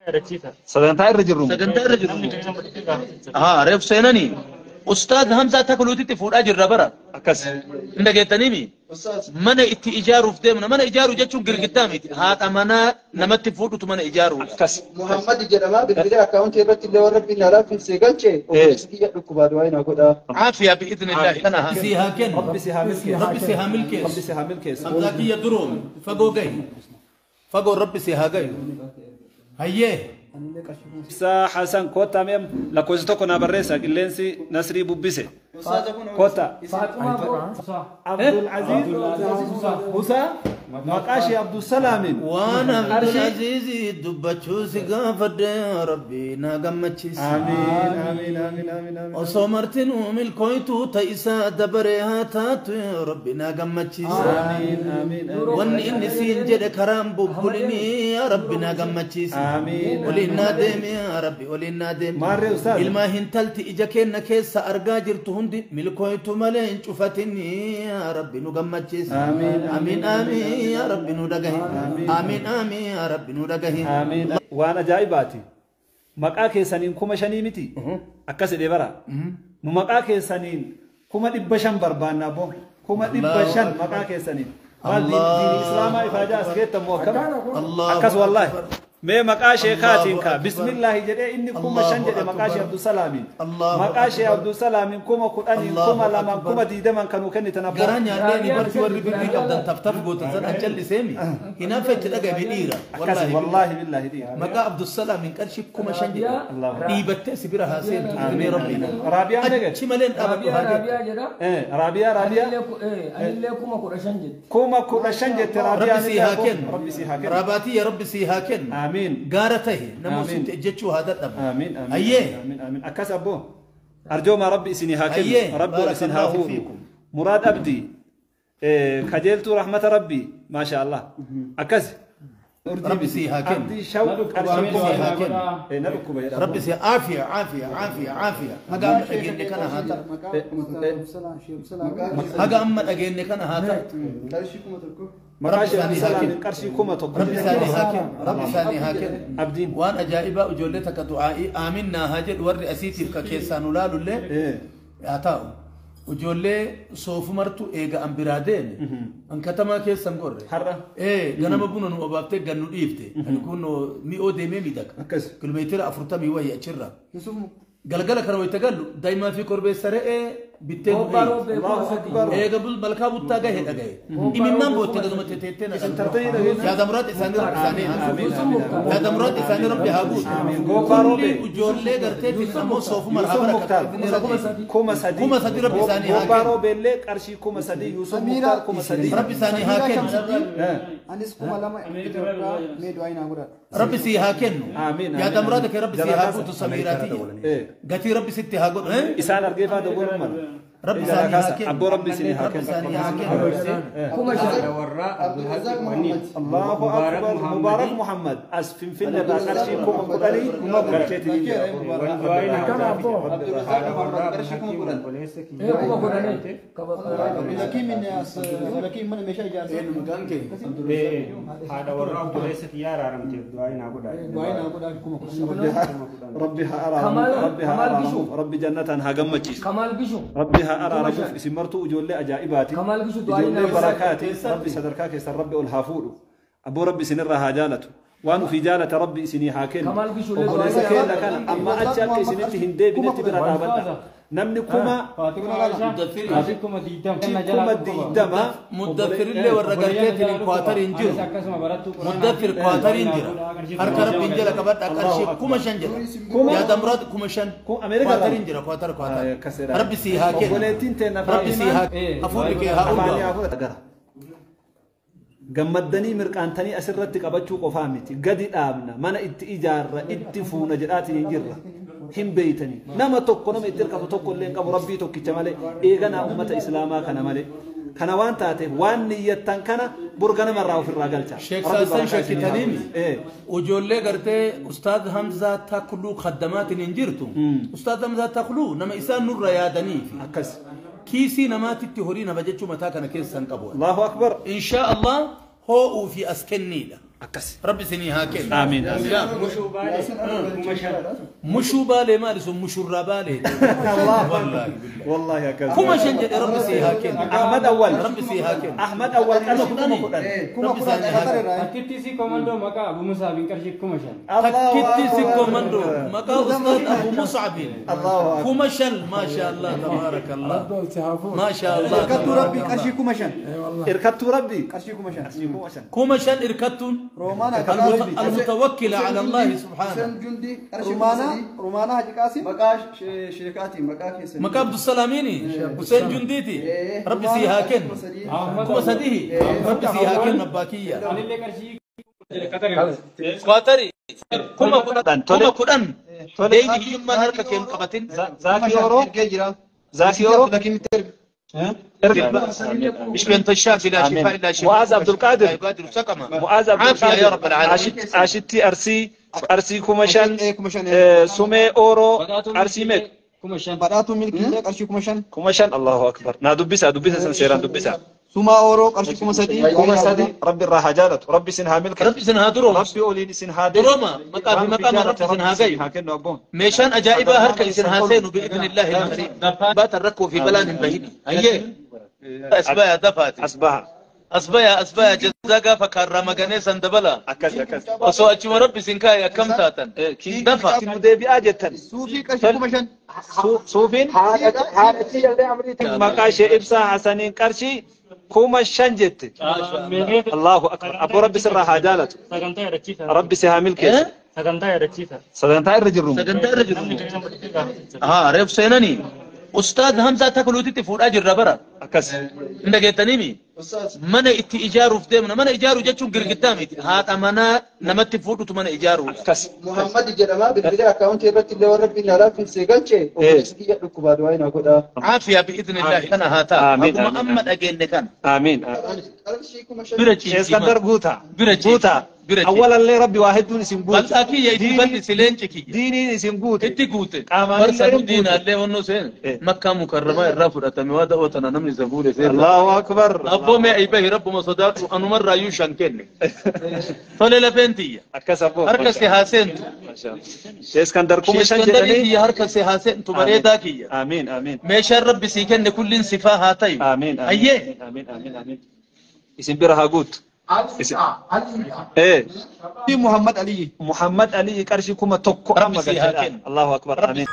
Sagantaa irra jirru. Sagantaa irra jirru. Haa reef seenanii Ustaaz Hamzaa Takluutitti fuudhaa jirra bara. Akkas. Hin dhageettaniimi? Mana itti ijaaruuf deemna. Mana ijaaru jechuun girgiddaa miti. Haadha manaa namatti fuudhutu mana ijaaruudha. Akkas. Muhammad jedhama bilbila akkaawuntii irratti illee warra rabbiin alaa finsee galche obboleessi kiyya dhukkubaa du'aa naa godhaa. Caafiyaa bi'idhnillaahi. Kana haa. Si haa kennu. Rabbi si haa milkeessu. Rabbi si haa milkeessu. Rabbi si haa milkeessu. Hamzaa kiyya duroome fagoo gahi. Fagoo Rabbi si haa gahu. Hayyee. Ibsaa Hasan kottaa mee lakkoofsa tokko naa barreessa qilleensi Nasrii bubbise. Kottaa. Abdul Aziz Musaa maqaa ishee Abdulsalaamin. Waan Abdulaziz dubbachuu si gaafadhe Rabbi na gammachiise. Amiin amiin amiin amiin amiin. Osoo martinuu milkooytuu ta'isaa dabaree haa taatu Rabbi na gammachiise. Amiin amiin amiin. Wanni inni siin jedhe karaan bubbulinii yaa Rabbi na gammachiise. Amiin. Waliin naa deemi yaa Rabbi waliin naa deemi. Maarree ustaaz. Ilmaa hintalti ija keenna keessa argaa jirtu hundi milkooytu malee hin cufatinii yaa Rabbi nu gammachiise. Amiin, Amiin amiin yaa Rabbi nu dhagahi. Amiin amiin yaa Rabbi nu dhagahi. Amiin. Waan ajaa'ibaati. Maqaa keessaniin 5,000 miti. Akkas jedhee bara. Nu maqaa keessaniin 500,000 barbaanna abbo. 500,000 maqaa keessaniin. Maal diinii Islaamaa ifaajaa as geettamu akkam? Akkas wallaahi. Mee maqaa sheekaatiin kaa bismillaahi jedhee inni 5,000 jedhe maqaa ishee Abdulsalaamiin. Maqaa ishee Abdulsalaamiin 10,000 2,000 20,000 kanuu kennitan abbo. Garaa nyaadhee ni barsi warri birrii qabdan taftaf gootan san an calliseemi. Hinaafa itti dhagahame dhiira. Akkas wallaahi billaahi dhiira. Maqaa Abdulsalaamiin qarshii 5,000 jedhe. Dhiibattee si bira haa seentu idinee Rabbi. Raabiyaan meeqa? Achi malee hin dhaabadhu haa Raabiyaa jettu. Raabiyaa jedha. Raabiyaa Raabiyaa. Anillee 15,000 jetti. 15,000 jette Raabiyaan. Rabbi sii haa kennu. Rabbi sii haa kennu. Raabaatii yaa Rabbi sii haa kennu. Amiin. Gaara tahe nama Amiin. sitti ejjechuu haa dadhabu. Amiin amiin. Hayyee. Amiin amiin. Akkas abbo. Arjoomaa Rabbi isinii haa kennu. Hayyee. Rabbi ol isin haa Barakallahu fuudhu. fiikum. Muraad Abdii. Kajeeltuu rahmata Rabbii. Maasha Allah. Akkas. Rabbi sii haa kennu. Abdii shaw qarshii Rabbi sii haa kennu. Na dhukkuba jedha. Rabbi sii aafiya aafiya aafiya aafiya. Haga amma dhageenye kana haa ta'u. Haga amma dhageenye kana haa ta'u. Qarshii 1,000. Maqaa ishee Rabbi isaanii haa Abdulsalaamiin kennu. qarshii 1,000. Rabbi isaanii haa kennu. Rabbi isaanii haa kennu. Abdiin. Waan ajaa'ibaa ijoollee takka du'aa'ii aamin naa haa jedhu warri asiitiif ka keessaa nu laalullee haa taa'u. Ijoollee soofumartu eega an biraa deeme an katamaa keessan gorre. Har'a. Ganama buna nu obaaftee gan nu dhiifte. Ani kun mi'oo deemee miidhaga. Akkas. Kiiloomeetira 40 wayii achirra. Galgala kana wayita gallu daa'imaa fi korbeessa re'ee bittee nu Gobbaa eegi. roobee 3,000. Eega malkaa buttaa gahe dhagaye. Imimmaan bootte gaduma teteettee na tartanii dhageenya. Yaada muraad isaanii Rabbi isaanii haa guutu. Yaada muraad isaanii Rabbi haa guutu. Gobbaa roobee. Kulli ijoollee garteetiin ammoo soofuma haa Yusuf Muktaar barakatu. 3,000. 3,000 Rabbi isaanii haa Gobbaa kennu. roobeellee qarshii 3,000. Yusuf Muktaar 3,000. Rabbi isaanii haa kennu. Anis 2,000 Itoophiyaa mee du'aa naa godhaa. Rabbi sii haa kennu. Amiin, Yaada amiin. muraada kee Rabbi sii haa guutu Jala samiiraatii. Gatii Rabbi sitti haa godhu. Isaan argee faa dogoon mala. Rabbi isaanii haa kennu. Abboo Rabbi isinii haa Rabbi kennu. isaanii haa kennu. 5,000. Warraa Abdulhaq Waniid. Allahu akbar. Mubaarak Muhammad. As Finfinne irraa qarshii 10,000 galcheetii jira. Abdulrazaaq Muhammad qarshii 10,000. Obboleessa kiyya. 10,000. Abdulhakiim mana meeshaa ijaarsaa. Maqaan kee. Haadha warraa obboleessa kiyyaa araaramteef du'aa naa godhaa. Du'aa naa godhaa 10,000. Rabbi haa araaramu. Rabbi haa Kamaal araaramu. Gishu. Rabbi jannataan haa gammachiisu. Kamaal Gishu. Rabbi haa araaramuuf isin martuu ijoollee ajaa'ibaati. Kamaal Gishu du'aa Ijoollee naa barakaati. Rabbi sadarkaa keessan Rabbi ol haa fuudhu. Abboo Rabbi isinirraa haa jaalatu. Waan ofii jaalata Rabbi isinii haa kennu. Kamaal Gishu illee Obboleessa du'aa keenya kana amma achi akka isinitti hin deebinetti bira dhaabadha. Namni 20,000 Muddaffir illee warra garteetiin kwaatariin jiru. Muddaffir kwaatariin jira. Harka Rabbiin jala qabadha qarshii 5,000 jedha. Yaada muraad 5,000. Ameerikaa Kwaatariin jira kwaatar kwaatar. Akkasidha. Rabbi sii haa kennu. Obboleettiin teenna Rabbi sii haa hafuurri kee haa Afaanii urgaa'u. hafuura gara. Gammaddanii mirqaantanii asirratti qabachuu qofaa miti. Gadi dhaabna, mana itti ijaarra, itti fuuna jedhaatiin hin jirra. Hin beeytanii. Nama tokko nama itti hirkatu tokko illee hin qabu Rabbii tokkicha malee eeganaa uummata Islaamaa kana malee. Kana waan taateef waan niyyattan kana burga namarraa ofirraa galcha. Sheek Rabbi Saasan barakaa isinii haa shakkitaniimi. godhu. Ijoollee gartee Ustaaz Hamzaa Takluu kaddamaatiin hin jirtu. Ustaaz Hamzaa Takluu nama isaan nurra yaadaniifi. Akkas. Kiisii namaatitti horii nama jechuu mataa kana keessa hin qabu. Allahu akbar. Inshaa Allah hoo'uu fi as kenniidha. Akkas. Rabbi isinii haa kennu. Amiin. Mushuu baalee 5,000. Mushuu baalee maali sun mushurraa baalee. Wallaahi billahi. Wallaahi akkas. 5,000 jedhe rabbi sii haa kennu. Ahmad Awwal. Rabbi sii haa kennu. Ahmad Awwal qarshii 10,000. 10,000 Qatar irraa. Takkitti si komandoo maqaa Abu Musaabiin qarshii 5,000. Takkitti si komandoo maqaa Ustaad Abu Musaabiin. Allahu akbar. 5,000 maasha Allah tabaarakallah. Maasha Allah. Irkattuu rabbii qarshii 5,000. Irkattuu rabbii. Qarshii 5,000. 5,000. 5,000 irkattuun. Roomaana المتوكل على الله سبحانه. Rumaana Rumaana Haji Qaasim. Maqaa sheekaatiin maqaa keessanii. مكة عبد السلاميني حسين جنديتي ربي سيها كن 3,000 ربي سيها كن نباكية Anillee qarshii Qatar irraa. قاطري كما كدن ديدي يمان هركا كيم قبتين Zaakii Oroo. Ergee jira. Zaakii Oroo. مش بنت الشافي لا شفاء الا شفاء معاذ عبد القادر. لا يغادر سقما Mu'aaz عافية يا رب العالمين. Ashitti Arsii Arsii 5,000 5,000. Sumee Ooroo Arsii meeqa? 5,000. Badhaatuu milkiillee qarshii 5,000. 5,000 Allahu akbar. Naa dubbisa dubbisa san seeraan dubbisa. Sumaa Ooroo qarshii 3,000. 3,000 rabbi irraa haa jaalatu. Rabbi isin haa milkeessu. ربي سنها دروم Rabbi oliin isin haa deemu. دروما مقام مقام ربي سنها غير haa kennu abboon. ميشان أجائبها هركا إسنها سينو بإذن الله الكريم بات الركو في بلان بهيني هيه أسبايا دفاتي Asbaha. أسبايا أسبايا جزاقا فكرم غنيسا دبلا Akkas akkas. osoo achuma rabbi isin kaa'e akkam taatan dafa Nu deebi'aa jettan. Suufii qarshii 5,000. Suufiin maqaa ishee ibsaa Hasaniin qarshii 5,000 jette. Allahu akbar. Abboo rabbi sirraa haa jaalatu. Sagantaa yaadachiisa. Rabbi si haa milkeessu. Sagantaa yaadachiisa. Sagantaa irra jirru. sagantaa irra jiru haa reef seenanii ustaad Hamzaa Takluutitti fuudhaa jirra bara Akkas. hin dhageettaniimi mana itti ijaaruuf deemna mana ijaaru jechuun girgiddaa miti haadha manaa namatti fuudhutu mana ijaaruudha Akkas. Muhammad jedhama bilbila akkaawuntii irratti illee warra rabbiin alaa finsee galche obboleessi kiyya dhukkubaa du'aa naa godhaa. caafiyaa bi'idhnillaahi kana haa ta'a Amiin, akkuma amiin, amma dhageenye kana Amiin. Qarshii 5,000. bira ciisii Iskandar guutaa. Bira ciisi. Guutaa. Bira ciisi. Awwalallee rabbi waa hedduun isin guute. bal'aa kiyya itti bal'isi leenci kiyya Diiniin isin guute. itti guute Qaamaan barsa illee guute. diinaallee wannoo seen Eh. makkaa mukarramaa irraa fudhatame waa da'oo tana namni isa fuudhe seen Allahu akbar. abboo mee aybahi rabbuma sodaatu anumarraayyuu shan kenne tole lafeen tiyya Akkas abboo. harka si haa seentu Shee Iskandar 5,000 Iskandariin jedhanii. kiyya harka si haa seentu bareedaa kiyya Amiin amiin. meeshaan rabbi sii kenne kulliin sifaa haa tayu Amiin ayyee amiin amiin amiin. Isin bira haa guutu. Muhammad Aliyyi. Muhammad Ali qarshii 1,000 Rabbi amma si haa galchedha. kennu. Allahu akbar. Rabbi Amiin.